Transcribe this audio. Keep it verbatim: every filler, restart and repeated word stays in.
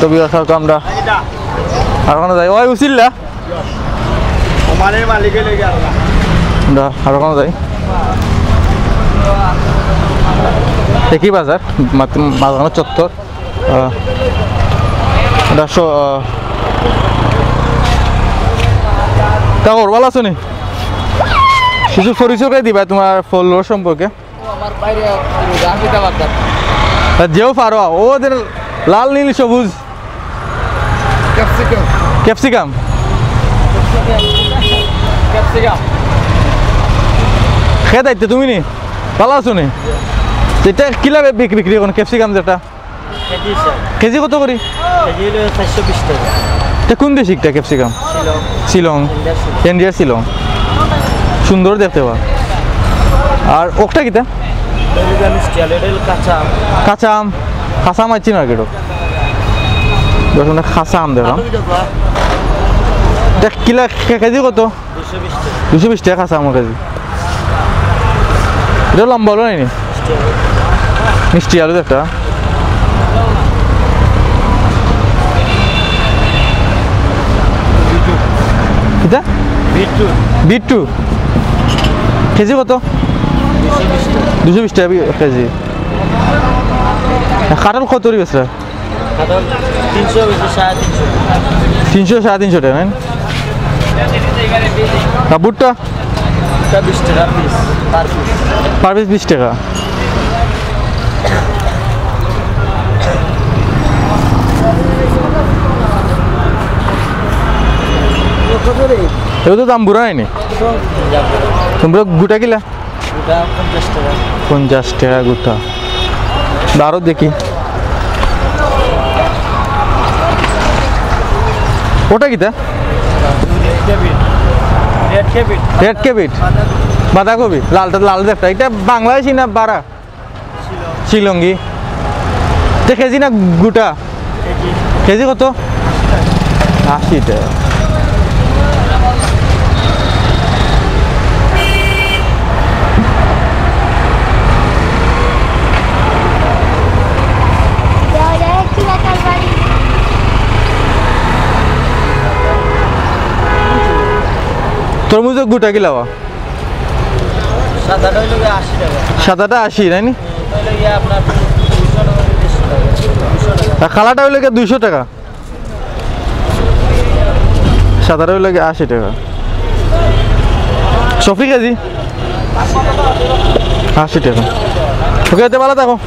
তো বিয়ার সাথে আমরা আর ওখানে যাই, ওই উসিল্লা। ওমানের মালিকে লেগে আমরা। আমরা আর ওখানে যাই। একই বাজার, মাত-, মাঝখানে চত্বর। আহ, এটা স-, আহ, তা খবর ভালা আছো নি? কিছু পরিচয় করে দিবা তোমার ফলোয়ার সম্পর্কে। ও আমার বাইরে রাশিদা বাগদার। তা যেও পারো, ও যে লাল নীল সবুজ। ক্যাপসিকাম। ক্যাপসিকাম। ক্যাপসিকাম। খে দায়িত্ব তুমি নি? ভালা আছো নি? তো এটা কিলা বিক-, বিক্রি এখন ক্যাপসিকাম যেটা? KG, sir. কেজি কত করি? কেজি হইলো চারশো বিশ টাকা। এটা কোন দেশি একটা ক্যাপসিকাম? শিলং। শিলং। ইন্ডিয়ার শিলং। ইন্ডিয়ার শিলং। সুন্দর দেখতে পাও। আর ওকটা কিতা? এটা মিষ্টি আলু, এটা হইলো কাঁচা আম। কাঁচা আম। কাঁচা আম আছে মার্কেটও। দশ টাকা কাঁচা আম দেখলাম। এটা কিলা কে-, কেজি কত? দুইশো বিশ টাকা। দুইশো বিশ টাকা কাঁচা আম কেজি। এটা লম্বা হলো নাইনি? মিষ্টি আলু একটা। কিতা? বিট্টু। বিট্টু। কেজি কত? দুইশো বিশ টাকা। দুইশো বিশ টাকা বি-, কেজি। কাঠল কত করি বেচরা? কাঠল তিনশো, সাড়ে তিনশো। তিনশো, সাড়ে তিনশো টাকা, নাইন? আর ভুট্টা? এটা বিশ টাকা piece, per piece। Per piece বিশ টাকা। এগুলো তো দাম বুড়া হয়নি। তোমরা গুটা কিলা? এটা পঞ্চাশ টাকা। পঞ্চাশ টাকা গুটা। দাঁড়ো দেখি। ওটা কিতা? Red cabbage. Red cabbage. বাঁধাকপি। লালটা, লাল দেখটা। এটা বাংলাদেশি না বারা? শিলংগি। এটা কেজি না গুটা? কেজি। কেজি কত? আশি টাকা। তরমুজর গুটা কিলা বা? সাদাটা হইলো গিয়া আশি টাকা। সাদাটা আশি, তাই নি? এটা হইলো গিয়া আপনার দুইশো টাকা, দেড়শো টাকা, দুইশো টাকা। আর কালাটা হইলো গিয়া দুইশো টাকা। সাদাটা হইলো গিয়া আশি টাকা। সফি কেজি? আশি টাকা। ওকে, এতে ভালো থাকো।